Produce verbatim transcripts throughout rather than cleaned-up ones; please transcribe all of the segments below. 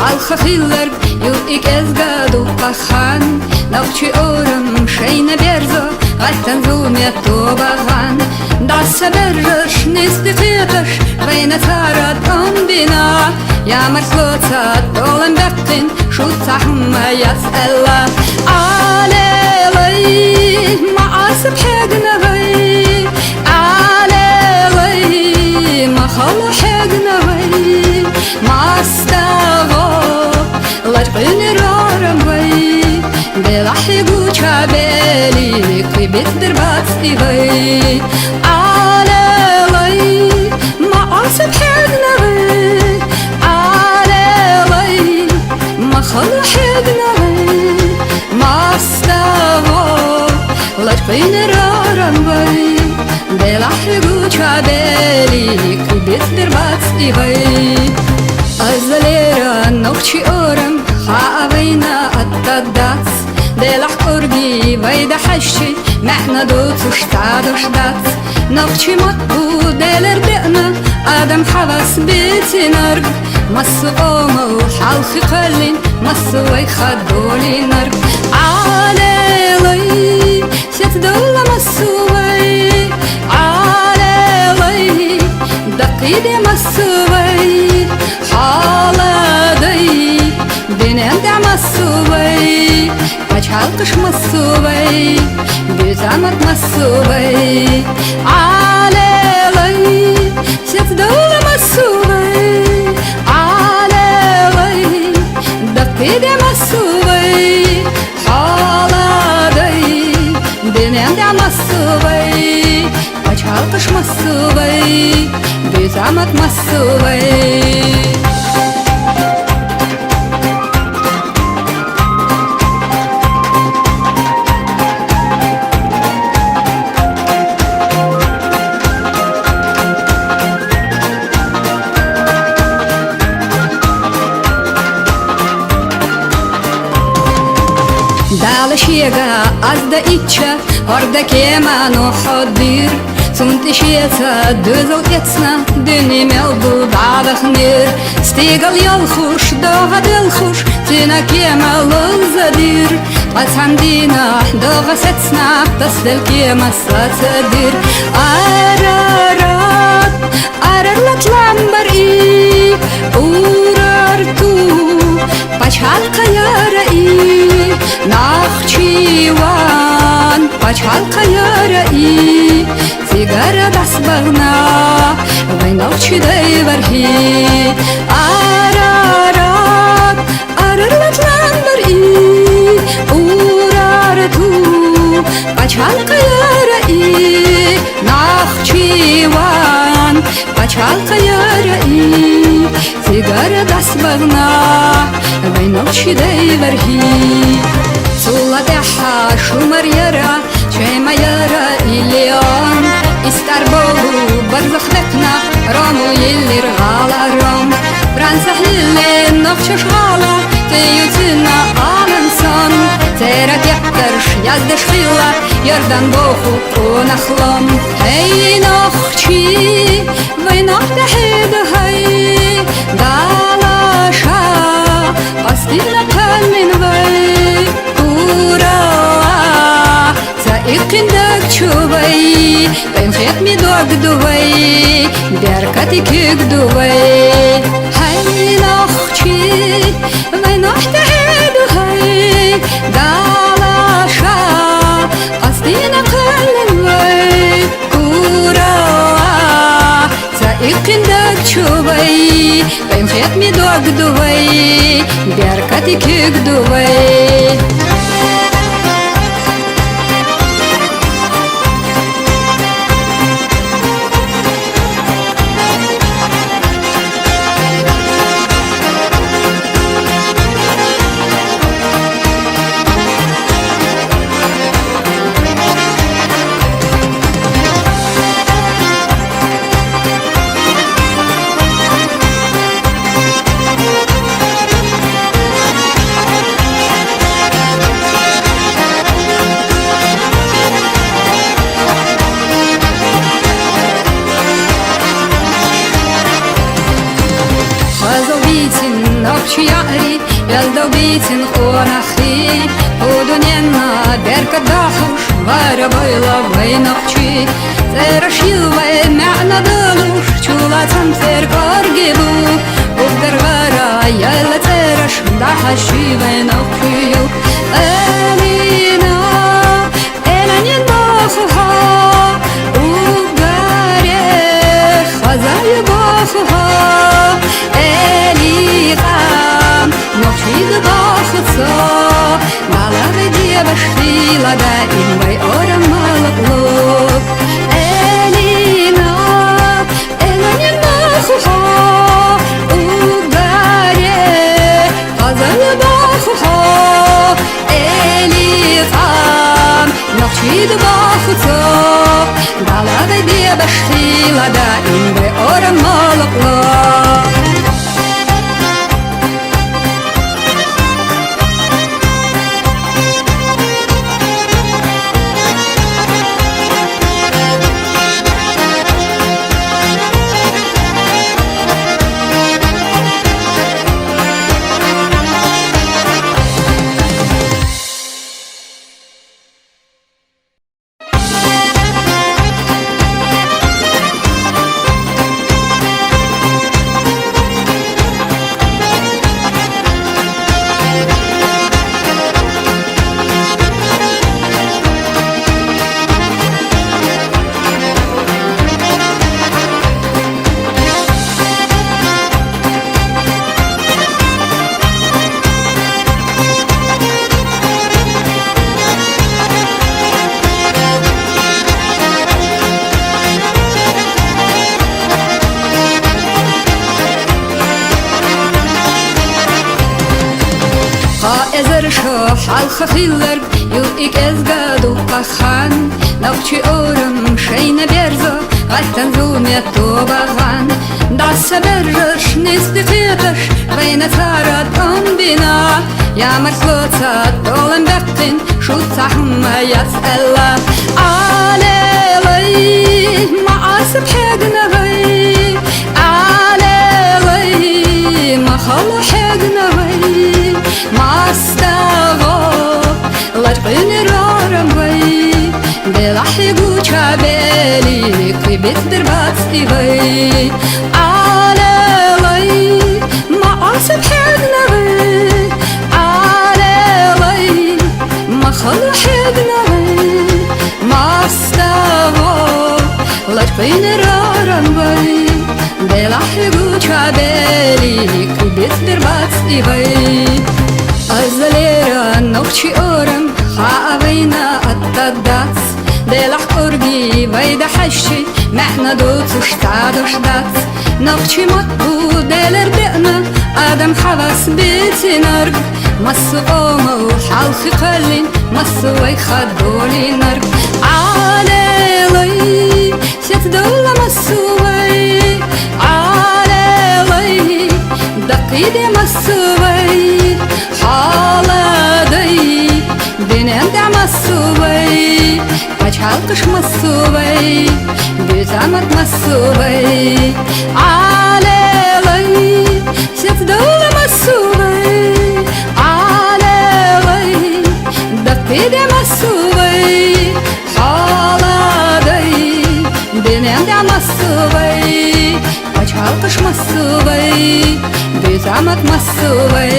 Алха хилларг юкъе кӀезига дукха хан, Нохчий орам шоайна берза, гӀаттан зуламе тоба гӀан. ДӀаса берраш нийсде кхеташ, вайна цар тӀом бина, ямартло ца долан баккхин, шуца хӀама яц аьлла. Ӏалелай, ма Ӏаса хьегна вай, Ӏалелай, ма хала хьегна вай, массадола лачкъуьнера орам вай, делахь гуча бели, куй бицбир бац и вай. Ӏалелай, ма Ӏаса хьегна вай, Ӏалелай, ма хала хьегна вай, массадола лачкъуьнера орам вай, делахь гуча бели, куй бицбир бац и вай. Азалера нохчий орам хьа а вайна атта дац, делахь кӀорги вай дахьашчи, маьӀна доцуш цхьа дош дац. Нохчий мотт бу делер деана, адам хьавас бицинарг, массо къомал хьалхе кхоьллина, массо вайх долинарг. Ӏалелай, сецдола массо вай, Ӏалелай, даккхийде массо вай, хьаладай, дуьнен тӀа массо вай, пачхьалкхаш массо вай, буьзамат массо вай. Ӏалелай, сецдола массо вай, Ӏалелай, даккхийде массо вай, хьаладай, дуьнен тӀа массо вай, пачхьалкхаш массо вай, буьзамат массо вай. Дала шега аз даича, хӀорда кема Нухь дир. Цунна тӀе шеца доьзал эцна, дуьне мел ду дӀадаханера. Стигал йолхуш, догӀа делхуш, цуьнан кема ловзадир. Ткъа цхьан дийнахь догӀа сецна, тасаделла кема сацадир. Арарат, Арарат лам бар и, Урарту пачхьалкх яра и, Нахчиван пачхьалкх яра и, цигара дӀасабахана вай нохчий дай вархӀи. Арарат, Арарат лам бар и, Урарту пачхьалкх яра и, Нахчиван пачхьалкх яра и, цигара дӀасабахана вай нохчий дай вархӀи. Цул тӀехьа Шумар яра, Шема яра и Леон. Истар болу барзах бекхна, Ромул йиллира гӀала ром. Францехь йиллина нохчаша гӀала, тӀеюьйцина Аленсон. Церан тептарш яздеш хилла, Йордан боху къонах лом. ХӀей, нохчий, вайнах тӀехьеда хӀай, Дала ша къастийна кхоьллина вай. Ура! Ца иккхина даг чу вай, къинхетаме дог ду вай, беркате куьг ду вай. ХӀай, нохчий, вайнах тӀехьеда хӀай, Дала ша къастийна кхоьллина вай. Ура! Ца иккхина даг чу вай, къинхетаме дог ду вай, беркате куьг ду вай. Бийцэн къонахий, ху дунен беркат дахуш, варя вайла вай нохчий. ЦӀераш ю вай маӀан долуш, чулацам цӀер кӀорги бу. Уггар вара яйла цӀераш дахаш вай нохчий ю. Элина, Эланин боху хьо, уггаре хаза ю боху хьо, Эликъан нохчий ду боху цо, балагӀа дебаш хила даим вай орам малакъло. Элина, Эланин боху хьо, уггаре хаза ю боху хьо, Эликъан нохчий ду боху цо, балагӀа дебаш хила даим вай орам малакъло. Кхо эзар шу хьалха хилларг ю и кӀезга дуккха хан, нохчий орам шайна берзо, гӀаттан зуламе тоба гӀан. ДӀаса берраш, нийсди кхеташ, вайна цара тӀом бина, ямартло ца долан баьккхин, шу ца хӀума яц аьлла. Алелай, ма Ӏаса пхьегна вай, алелай, ма хала хьегна вай, мастагӀо, лачкъинера рам вай, делахь гуча бели, кхибит дербац и вай. Алелай, ма Ӏаса пхьегна вай, алелай, ма хала хьегна вай, мастагӀо, лачкъинера рам вай, делахь гуча бели, кхибит дербац и вай. Азалера нохчий орам, хаа вайна атта дац, делахь кӀорги вай дахьашчи, маӀан доцуш цхьа дош дац. Нохчий мотт бу делер деана, адам хьавас бицинарг, массо къомал хьалхе кхоьллина, массо вай ха долийнарг. Алелай, сецдовла массо вай, алелай, даккхийде массо вай, хьаладай, динен тӀа массо вай, пачхьалкхаш массо вай, буьзамат массо вай. Алелай, сецдовла массо вай, алелай, даккхийде массо вай, хьаладай, динен тӀа массо вай, пачхьалкхаш массо вай, буьзамат массо вай.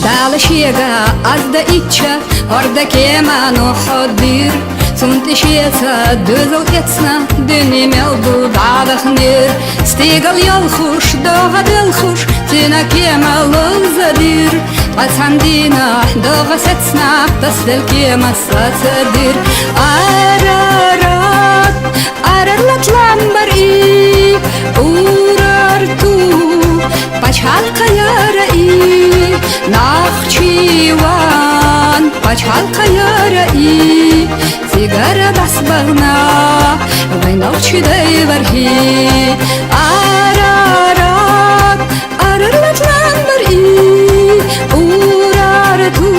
Дала шега аз даичча, хӀорда кемано хьо дир. Цунна тӀе шеца доьзал эцна, дуьне мел ду дӀадаханера. Стигал йолхуш, догӀа делхуш, цуьнан кема ловзадир. Ткъа цхьана дийнахь догӀа сецна, тасаделла кема сацадир. Арарат, Арарат ламбар и, Урарту пачхьалкх яра и, Нахчиван пачхьалкх яра и, ци Гарадас багӀна вай нохчий дайвархӀи, арарат, арарат лан бари, Урарту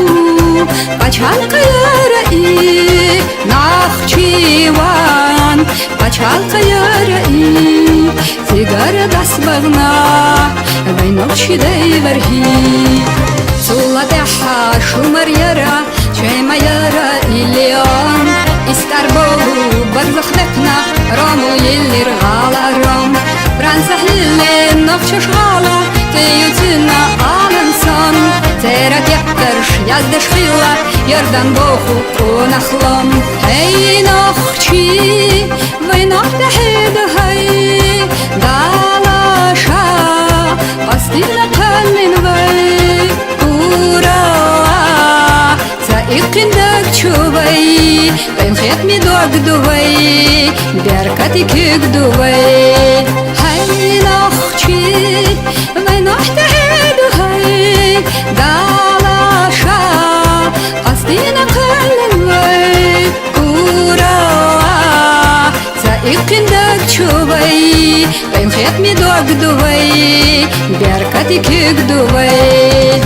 пачалкъ яраи, Нахчиван пачалкъ яраи, цигаргас багӀна вай нохчий дайвархӀи. Цул тӀехьа шумар яра, чема яра илион, истар болу барзах бекна, ромул йиллир гъала ром. Франса хӀилли нохчаш гъала, тейуцина алан сон, цера кептерш яздаш хила, ярдан боху къонахлом. Эй, нохчи, вайнах тахӀед гьай, далаша, къастина хъаллин вай, ура! Ца икъин даг чу вай, къин хетми дог ду вай, беркати куьг ду вай. Гьай, нохчи, вайнах тахӀед гьай, далаша, къастина хъаллин вай, ура! Ца икъин даг чу вай, къин хетми дог ду вай, беркати куьг ду вай.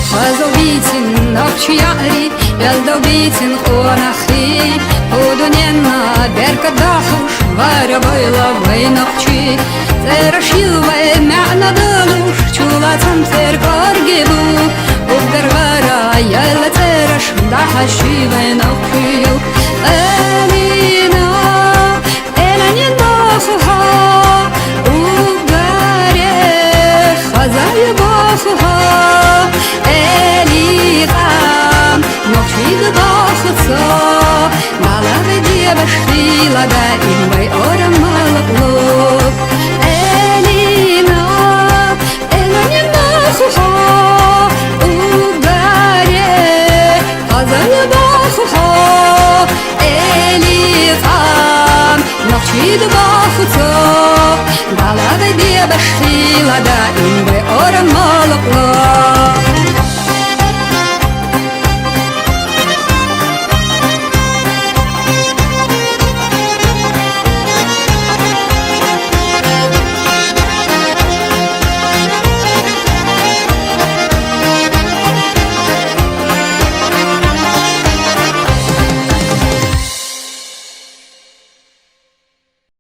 Хаза бицин нохчи яри, белда бицин къонахи, хӀу дуненна беркат дахуш, вара вайла вай нохчи. ЦӀера шил вай мягӀна далуш, чула цамцер корги бу, угар вара яйла цӀераш дахьаши вай нохчи ю. Элина, Эланин боху хьо, угаре, хазай боху хьо, Эликъан, нохчид боху цо, балагъи дебаш хила даим вай орам малакълу. Элина, Эланин боху хьо, угаре, хазай боху хьо, Эликъан, нохчид боху цо, балагъи дебаш хила даим вай орам малакълу.